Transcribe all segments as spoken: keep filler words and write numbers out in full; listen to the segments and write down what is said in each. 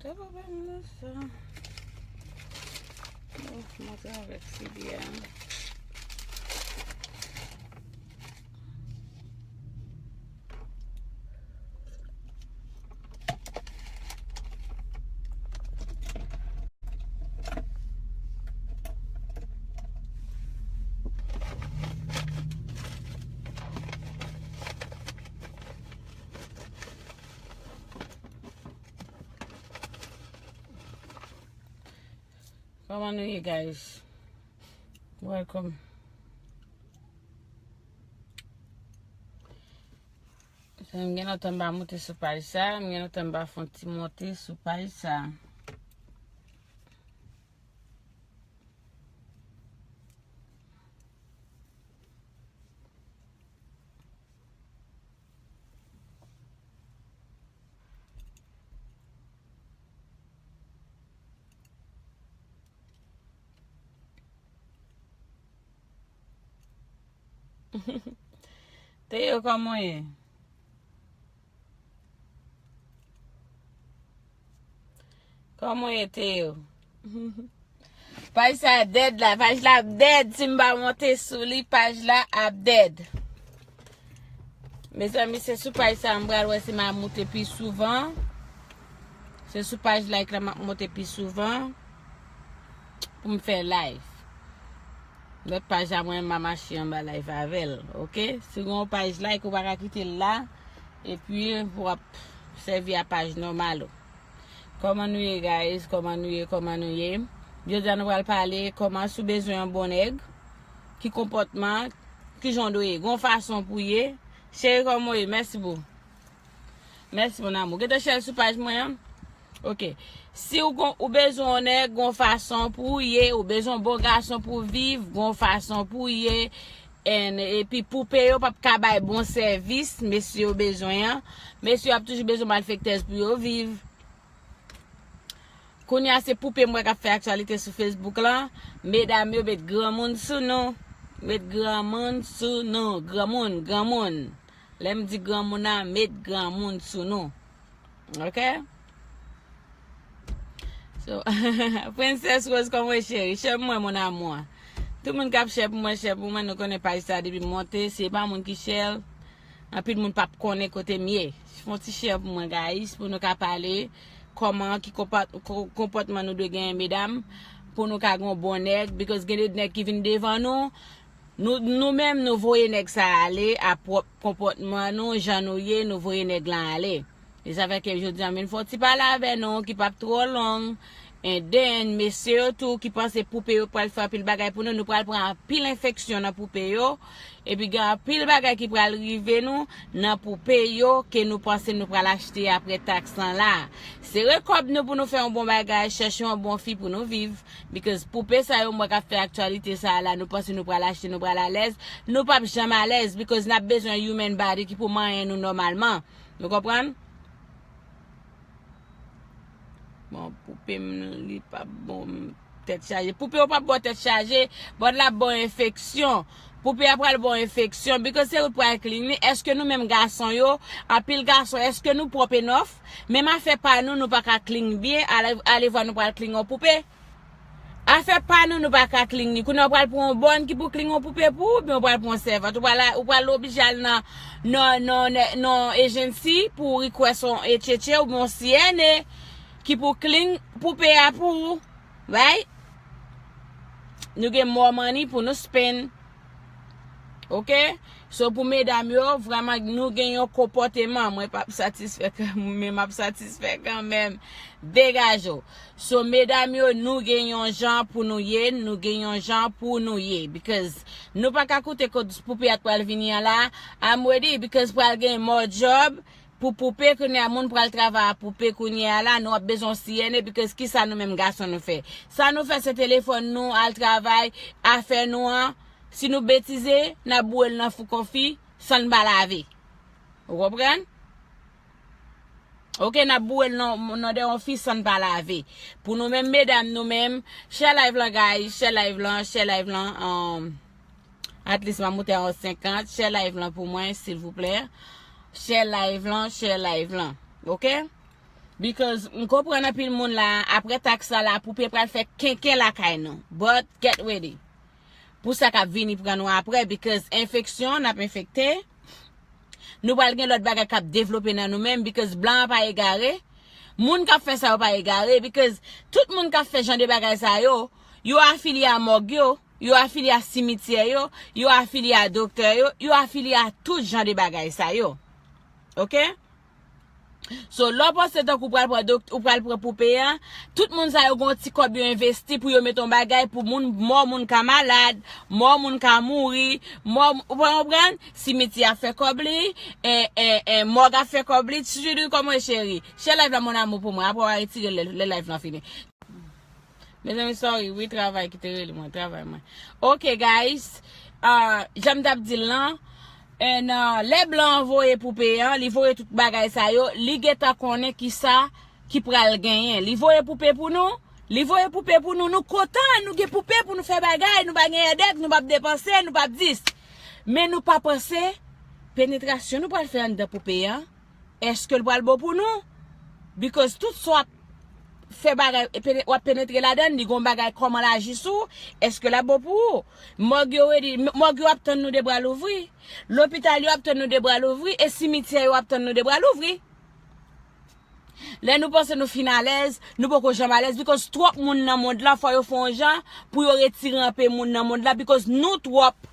Sa pa pèmèt sa. Oh, montre avèk figi a. Kòman nou ye, guys? Welcome. M gen lontan m pa monte sou paj sa, m gen lontan m pa fè yon ti monte sou paj sa. Teo, kòman w ye? Kòman w ye, Teo? Paj sa dead la, paj la ap dead. Si m pa monte sou li, paj la ap dead. Mezanmi, se sou paj sa m pral wè si m a monte pi souvan. Se sou paj like la m ap monte pi souvan pou m fè live. Lòt paj la mwen, m a mache anba live avè l, oke? Si w gen yon paj like, ou pa ka kite l la, epi w ap sèvi a paj nòmal ou. Kòman nou ye, guys? Kòman nou ye? Kòman nou ye? Jodi a nou pral pale kòman si w bezwen yon bon nèg, ki konpòtman, kijan w dwe ye, gon fason pou w ye. Cheri, kòman w ye? Mèsi boo. Mèsi, mon amour. Gentan share sou paj mwen an. Oke. Si w gon, ou bezwen yon nèg, gon fason pou w ye, ou bezwen yon bon gason pou w viv, gon fason pou w ye. And, epi poupe yo p ap ka bay bon sèvis, mesye yo bezwen an. Mesye yo ap toujou bezwen malfektèz pou yo viv. Kounye a se poupe m wè k ap fè aktyalite sou Facebook lan. Medam yo met granmoun sou nou. Met granmoun sou nou. Granmoun, granmoun. Lè m di granmoun nan, met granmoun sou nou. Oke? So, Princess Rose, kòman w ye, cheri? Share pou mwen, mon amour. Tout moun k ap share pou mwen, share pou mwen. Nou konnen paj sa depi m monte, si e pa moun ki share, anpil moun p ap konnen kote m ye. Fè yon ti share pou mwen, guys, pou nou ka pale kòman, ki konpòt-, ko-, konpòtman nou dwe genyen, medam, pou nou ka gen yon bon nèg, because gen de nèg ki vin devan nou, nou, nou menm, nou voye nèg sa ale a pwòp konpòtman nou, jan nou ye, nou voye nèg lan ale. E sa fè ke jodi a m vin fè yon ti pale avè nou, ki p ap twò long. And then, mesye yo tou ki panse poupe yo pral fè anpil bagay pou nou, nou pral pran anpil enfeksyon nan poupe yo. Epi gen anpil bagay ki pral rive nou nan poupe yo ke nou panse nou pral achte apre taks lan la. Sere kòb nou pou nou fè yon bon bagay, chèche yon bon fi pou nou viv. Because poupe sa yo m wè k ap fè aktyalite sa la, nou panse nou pral achte, nou pral alèz. Nou p ap janm alèz, because n ap bezwen human body ki pou manyen nou nòmalman. Nou konprann? Bon, poupe m, li p ap bon tèt chaje. Poupe yo p ap ba w tèt chaje, but l ap ba w enfeksyon. Poupe a pral ba w enfeksyon, because se ou t pral clean li. Èske nou menm gason yo, anpil gason, èske nou pwòp enough? Menm afè pa nou, nou pa ka clean byen, ale, ale vwa nou pral clean yon poupe. Afè pa nou, nou pa ka clean li. Kounye a, ou pral pran yon bòn ki pou clean yon poupe pou ou, oubyen ou pral pran yon sèvant. Ou pral, ou pral oblije al nan, nan, nan, nan, nan agency pou request yon H H A oubyen yon C N A ki pou clean poupe a pou ou. Right? Nou gen more money pou nou spend. Oke? So, pou medam yo, vrèman, nou gen yon konpòteman. Mwen p ap satisfè kanmenm, men m ap satisfè kanmenm. Degaje w. So, medam yo, nou gen yon jan pou nou ye, nou gen yon jan pou nou ye. Because nou pa ka koute kot poupe a t pral vini an la. I'm ready, because pral gen more job pou poupe kounye a, moun pral travay a poupe kounye a la, nou ap bezwen C N A, because kisa nou menm gason nou fè? Sa nou fè se telefòn nou, al travay, afè nou an, si nou betize, n ap boure l nan fou konfi, san n pa lave. Ou konprann? Oke, n ap boure l nan, nan dèyè yon fi san n pa lave. Pou nou menm medam, nou menm, share live lan, guys, share live lan, share live lan, um, at least m a moute a yon senkant, share live lan pou mwen, silvouplè. Share live lan, share live lan. Oke? Because m konprann anpil moun la, apre taks la, la poupe pral fè kenken lakay nou. But get ready. Pou sa k ap vini pran nou apre, because enfeksyon, n ap enfekte. Nou pral gen lòt bagay k ap devlope nan nou menm, because blan an pa egare. Moun k ap fè sa yo pa egare, because tout moun k ap fè jan de bagay sa yo, yo afilye a mòg yo, yo afilye a simityè yo, yo afilye a doktè yo, yo afilye a tout jan de bagay sa yo. Oke? So, lè w panse tankou w pral pran dokt-, ou pral pran poupe an, tout moun sa yo gen yon ti kòb yo envesti pou yo met yon bagay pou moun mò, moun ka malad, mò, moun ka mouri, mò, ou pa konprann? Simityè ap fè kòb li, e, e, e, mòg ap fè kòb li. Cheri, kòman w ye, cheri? Share live la, mon amour, pou mwen. Apre, w a retire l lè, lè live lan fini. Mezanmi, sorry, wi, travay ki te rele mwen, travay mwen. Ok, guys, ah, jan m t ap di l lan, and, ah, lè blan an voye poupe an, li voye tout bagay sa yo, li gentan konnen kisa ki pral genyen. Li voye poupe pou nou, li voye poupe pou nou, nou kontan, nou gen poupe pou nou fè bagay, nou pa gen èdèk, nou p ap depanse, nou p ap dis. Men nou pa panse penetrasyon nou pral fè anndan poupe an, èske l pral bon pou nou? Because tout sa w ap fè bagay, e pene-, w ap penetre ladan l, li gon bagay kòman l aji sou ou, èske l ap bon pou ou? Mòg yo redi, m-, mòg yo ap tann nou de bra louvri. Lopital yo ap tann nou de bra louvri, e simityè yo ap tann nou de bra louvri. Lè nou panse nou fin alèz, nou poko janm alèz, because twòp moun nan mond lan, fò yo fè yon jan pou yo retire anpe moun nan mond lan, because nou twòp.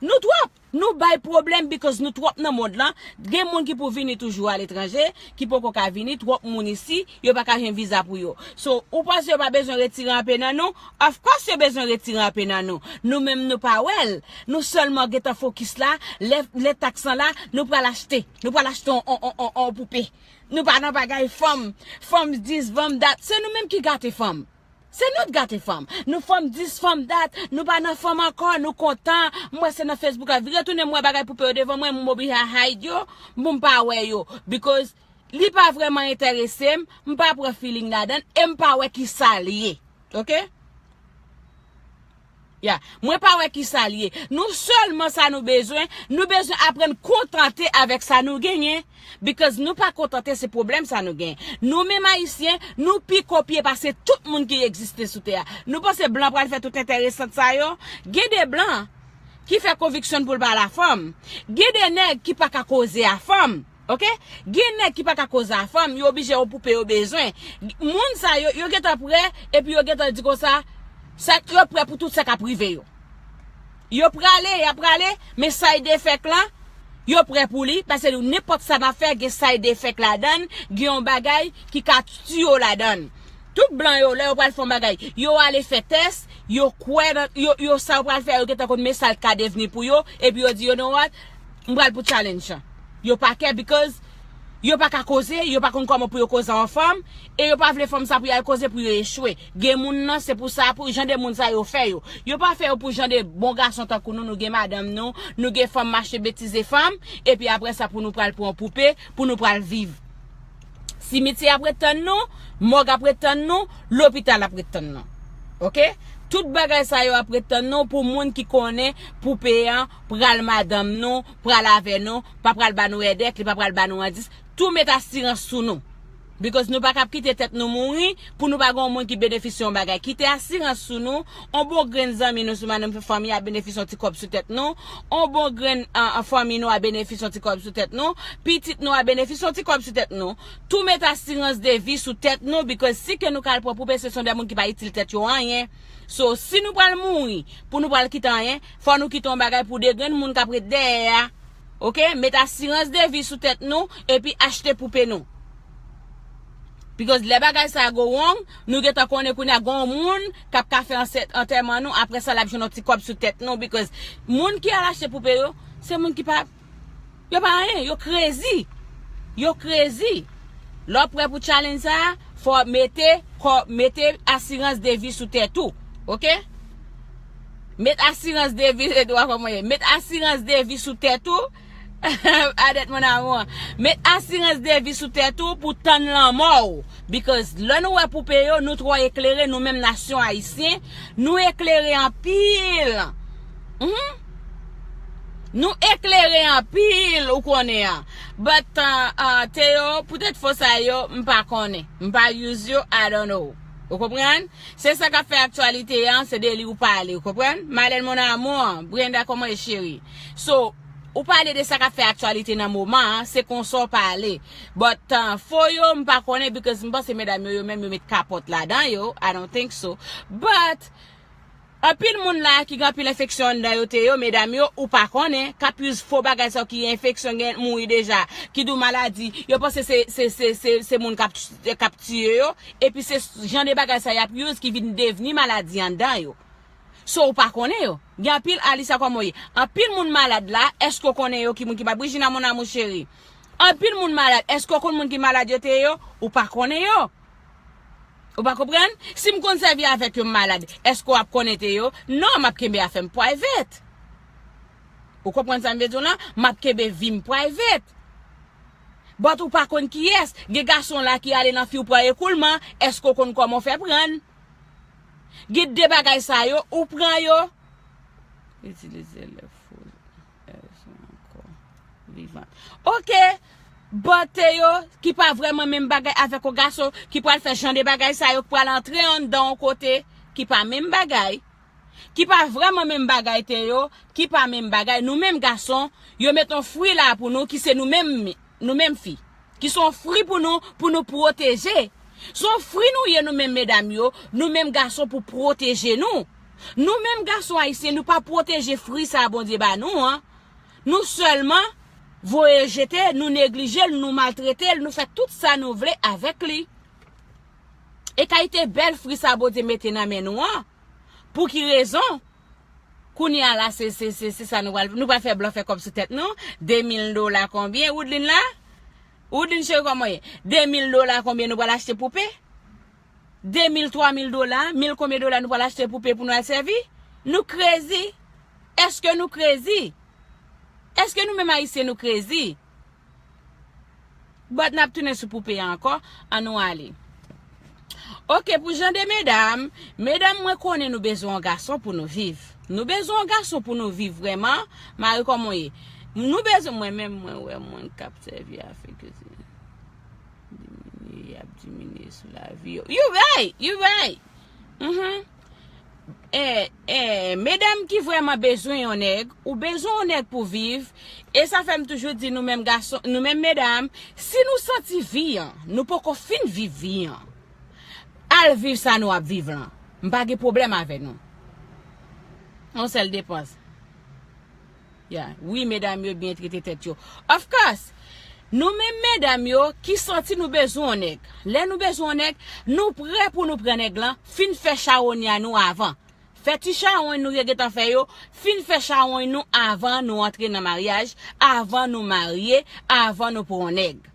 Nou twòp. Nou bay pwoblèm because nou twòp nan mond lan. Gen moun ki pou vini toujou aletranje, ki poko ka vini, twòp moun isi, yo pa ka jwenn viza pou yo. So, ou panse yo pa bezwen retire anpe nan nou? Of course yo bezwen retire anpe nan nou. Nou menm nou pa wè l. Nou sèlman gentan fokis la, lè, lè taks lan la, nou pral achte. Nou pral achte on, on, on, on, on poupe. Nou pa nan bagay fanm, fanm dis, fanm dat. Se nou menm ki gate fanm. Se nou t gate fanm. Nou fanm dis, fanm dat, nou pa nan fanm ankò, nou kontan. M wè se nan Facebook a, vin retounen m wè bagay poupe yo devan mwen, m oblije hide yo, pou m pa wè yo. Because li pa vrèman enterese m, m pa pran feeling ladan l, e m pa wè kisa l ye. Oke? Ya, mwen pa wè kisa l ye. Nou sèlman sa nou bezwen, nou bezwen aprann kontante avèk sa nou genyen. Because nou pa kontante, se pwoblèm sa nou gen. Nou menm Ayisyen, nou pi kopye pase tout moun ki egziste sou tè a. Nou panse blan pral fè tout enteresan sa yo? Gen de blan ki fè konviksyon pou l pa la fanm. Gen de nèg ki pa ka koze a fanm. Oke? Gen nèg ki pa ka koze a fanm, yo oblije yon poupe yo bezwen. Moun sa yo, yo gentan prè, epi yo gentan di konsa, sa, yo prè pou tout sa k ap rive yo. Yo prale, y ap prale, men side effect lan, yo prè pou li, paske nenpòt sa n ap fè, gen side effect ladan l, gen yon bagay ki ka tiye w ladan l. Tout blan yo, lè yo pral fè yon bagay, yo ale fè tès, yo kwè nan, yo, yo sa yo pral fè, yo gentan konn men sa l ka devni pou yo, epi yo di, you know what, m pral pou challenge lan. Yo pa kè, because yo pa ka koze, yo pa konn kòman pou yo koze a yon fanm, e yo pa vle fanm sa pou y al koze pou yo echwe. Gen moun nan, se pou sa, pou jan de moun sa yo fè yo. Yo pa fè yo pou jan de bon gason tankou nou, nou gen madanm nou, nou gen fanm mache betize fanm, epi apre sa pou nou pral pran poupe, pou nou pral viv. Simityè ap ret tann nou, mòg ap ret tann nou, lopital ap ret tann nou. Oke? Tout bagay sa yo ap ret tann nou pou moun ki konnen poupe an pral madanm nou, pral avè nou, pa pral ba nou èdèk, li pa pral ba nou endis. Tou met asirans sou nou. Because nou pa kab kite tèt nou mouri pou nou pa gen yon moun ki benefisye yon bagay. Kite asirans sou nou, on bon grenn zanmi nou sou madanm fanmi a benefisye yon ti kòb sou tèt nou, on bon grenn, ah, fanmi nou a benefisye yon ti kòb sou tèt nou, pitit nou a benefisye yon ti kòb sou tèt nou. Tou met asirans de vi sou tèt nou, because si ke nou ka al pran poupe, se son de moun ki pa itil tèt yo anyen. So, si nou pral mouri, pou nou pral kite anyen, fò nou kite yon bagay pou de grenn moun k ap ret dèyè a. Oke? Met asirans de vi sou tèt nou, epi achte poupe nou. Because lè bagay sa go wrong, nou gentan konnen kounye a gon moun k ap ka fè ansè-, antèman nou, apre sa l ap jwenn yon ti kòb sou tèt nou, because moun ki al achte poupe yo, se moun ki pa, yo pa anyen, yo crazy. Yo crazy. Lè w prè pou challenge sa, fò w mete kò, mete asirans de vi sou tèt ou. Oke? Met asirans de vi, e dwa kòman ye? Met asirans de vi sou tèt ou. Adèt mon amour. Met asirans de vi sou tèt ou pou tann lanmò w. Because lè nou wè poupe yo, nou twò eklere, nou menm nasyon ayisyen, nou eklere anpil. Mhm. Nou eklere anpil, ou konnen an. But, uh, uh, Théo, poutèt fo sa yo, m pa konnen. M pa use yo, I don't know. Ou konprann? Se sa k ap fè aktyalite an, se de li ou pale, ou konprann? Malèn mon amour, Brenda, kòman e cheri? So, ou pale de sa k ap fè aktyalite nan moman an, se konsa w pale. But, uh, fo yo, m pa konnen, because m panse medam yo, yo menm yo met kapòt ladan yo, I don't think so. But, anpil moun la ki gen anpil enfeksyon anndan yo te yo, medam yo, ou pa konnen, k ap use fo bagay sa yo ki enfeksyon gen mouri deja, ki di w maladi, yo panse se, se, se, se, se moun k ap, k ap tiye yo, epi se jan de bagay sa y ap use ki vin devni maladi anndan yo. So ou pa konnen yo. Gen anpil Alisa kòman w ye. Anpil moun malad la, èske w konnen yo ki moun ki pa Brijina mon amour chéri. Anpil moun malad, èske w konn moun ki malad yo te yo? Ou pa konnen yo. Ou pa konprann? Si m konn sèvi avèk yo m malad, èske w ap konnen te yo? Non, m ap kenbe afè m private. Ou konprann sa m vle di w lan? M ap kenbe vi m private. But ou pa konn kiyès. Gen gason la ki ale nan fi w pran ekoulman, èske w konn kòman w fè prann? Gen de bagay sa yo, ou pran yo. Itilize lè fo, èske ankò vivan. Oke, bote yo ki pa vrèman menm bagay avèk yon gason ki pral fè jan de bagay sa yo, ki pral antre anndan yon kote ki pa menm bagay, ki pa vrèman menm bagay te yo, ki pa menm bagay. Nou menm gason, yo met yon fwi la pou nou ki se nou menm, nou menm fi. Ki se yon fwi pou nou, pou nou pwoteje. Se yon fwi nou ye nou menm medam yo, nou menm gason pou pwoteje nou. Nou menm gason ayisyen, nou pa pwoteje fwi sa Bondye ba nou an. Nou sèlman voye jete, nou neglije l, nou maltrete l, nou fè tout sa nou vle avèk li. E kalite bèl fwi sa Bondye mete nan men nou an. Pou ki rezon? Kounye a la, se, se, se, se sa nou pral, nou pral fè blan fè kòb sou tèt nou. De mil dola konbyen? Woodline la? Woodline cheri, kòman w ye? De mil dola konbyen nou pral achte poupe? De mil, twa mil dola, mil konbyen dola nou pral achte poupe pou nou al sèvi? Nou crazy? Èske nou crazy? Èske nou menm ayisyen nou crazy? But n ap tounen sou poupe a ankò, ann nou ale. Oke, pou jan de medam, medam mwen konnen nou bezwen yon gason pou nou viv. Nou bezwen yon gason pou nou viv vrèman. Mari kòman w ye? Nou bezwen, mwen menm mwen wè moun k ap sèvi avèk yo se diminye, y ap diminye sou lavi yo. You right, you right. Mhm. Eh, eh, medam ki vrèman bezwen yon nèg, ou bezwen yon nèg pou viv, e sa fè m toujou di nou menm gason, nou menm medam, si nou santi vi an, nou poko fin viv vi an, al viv sa nou ap viv lan. M pa gen pwoblèm avè nou. Yon sèl depans. Ya, wi, medam yo byen trete tèt yo. Of course, nou menm medam yo ki santi nou bezwen yon nèg. Lè nou bezwen yon nèg, nou prè pou nou pran nèg lan, fin fè chawony a nou avan. Fè ti chawony nou te gentan fè yo, fin fè chawony nou avan nou antre nan maryaj, avan nou marye, avan nou pran yon nèg.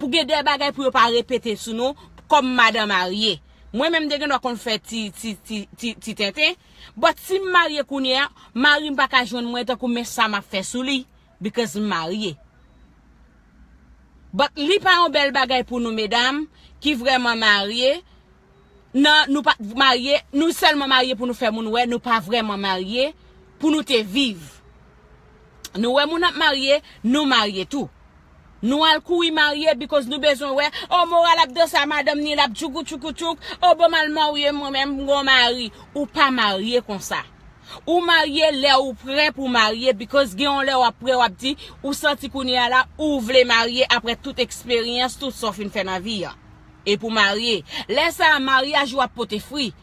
Pou gen de bagay pou yo pa repete sou nou kòm madan marye. Mwen menm m te gen dwa konn fè ti, ti, ti, ti, ti tenten, but si m marye kounye a, mari m pa ka jwenn mwen tankou men sa m ap fè sou li, because m marye. But li pa yon bèl bagay pou nou medam ki vrèman marye, nan nou pa marye, nou sèlman marye pou nou fè moun wè nou pa vrèman marye, pou nou te viv. Nou wè moun ap marye, nou marye tou. Nou al kouri marye because nou bezwen wè, o, Moral ap danse a madanm ni, l ap tchoukou tchoukou tchouk, o, bon, m al marye mwen menm, m gon mari. Ou pa marye konsa. Ou marye lè ou prè pou marye, because gen yon lè w ap prè, w ap di, ou santi kounye a la, ou vle marye apre tout eksperyans, tout sa w fin fè nan vi an. E pou marye. Lè sa a, maryaj ou ap pote fwi.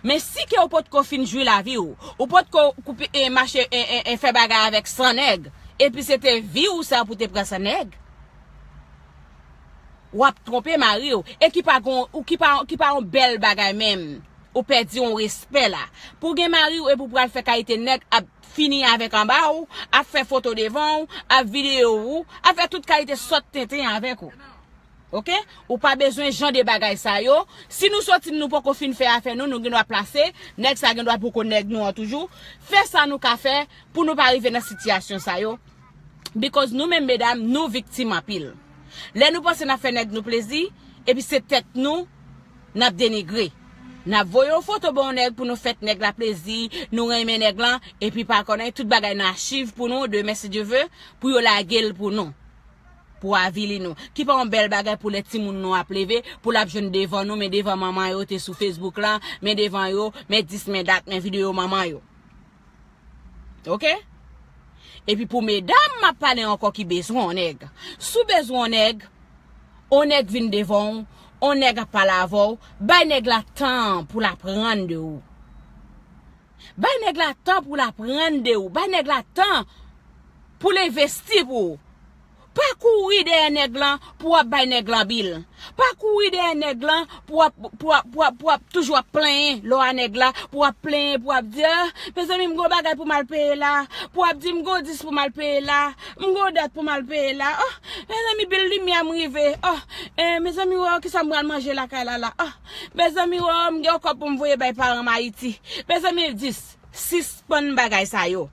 Men si ke ou potko fin jwi lavi w, ou potko koupe, e, mache, e, e, e, fè bagay avèk san nèg, epi se te vi w sa pou te pran san nèg, w ap twonpe mari w, e ki pa gon, ou ki pa, ki pa yon bèl bagay menm. Ou pèdi yon respè la. Pou gen mari w epi w pral fè kalite nèg ap fini avèk anba w, ap fè foto devan w, ap videyo w, ap fè tout kalite sòt tenten avèk ou. Oke? Ou pa bezwen jan de bagay sa yo. Si nou soti, nou poko fin fè afè nou, nou gen dwa plase, nèg sa gen dwa poko nèg nou an toujou. Fè sa nou ka fè pou nou pa rive nan sitiyasyon sa yo. Because nou menm medam, nou viktim anpil. Lè nou panse n ap fè nèg nou plezi, epi se tèt nou n ap denigre. N ap voye yon foto ba yon nèg pou nou fè nèg la plezi, nou renmen nèg lan, epi pa konnen tout bagay nan achiv pou nou, demen si Dye ve, pou yo lage l pou nou. Pou avili nou. Ki pa yon bèl bagay pou lè timoun nou ap leve, pou l ap jwenn devan nou, men devan manman yo te sou Facebook lan, men devan yo, men dis, men dat, men videyo manman yo. Oke? Epi pou medam, m ap pale ankò ki bezwen yon nèg. Si w bezwen yon nèg, yon nèg vin devan w, yon nèg ap pale avè w, bay nèg la tan pou l aprann de ou. Bay nèg la tan pou l aprann de ou. Bay nèg la tan pou l envesti pou ou. Pa kouri dèyè nèg lan pou w ap bay nèg lan bil. Pa kouri dèyè nèg lan pou w ap, pou w ap, pou w ap, pou w ap toujou ap plenyen lè w a nèg la, pou w ap plenyen, pou w ap di, ah, mezanmi, m gon bagay pou m al peye la, pou w ap di, m gon dis pou m al peye la, m gon dat pou m al peye la, oh, mezanmi, bil limyè m rive, oh, eh, mezanmi, wè, kisa m pral manje lakay la la, oh, mezanmi, wè, m gen yon kòb pou m voye bay paran m Ayiti, mezanmi, dis, sispann bagay sa yo.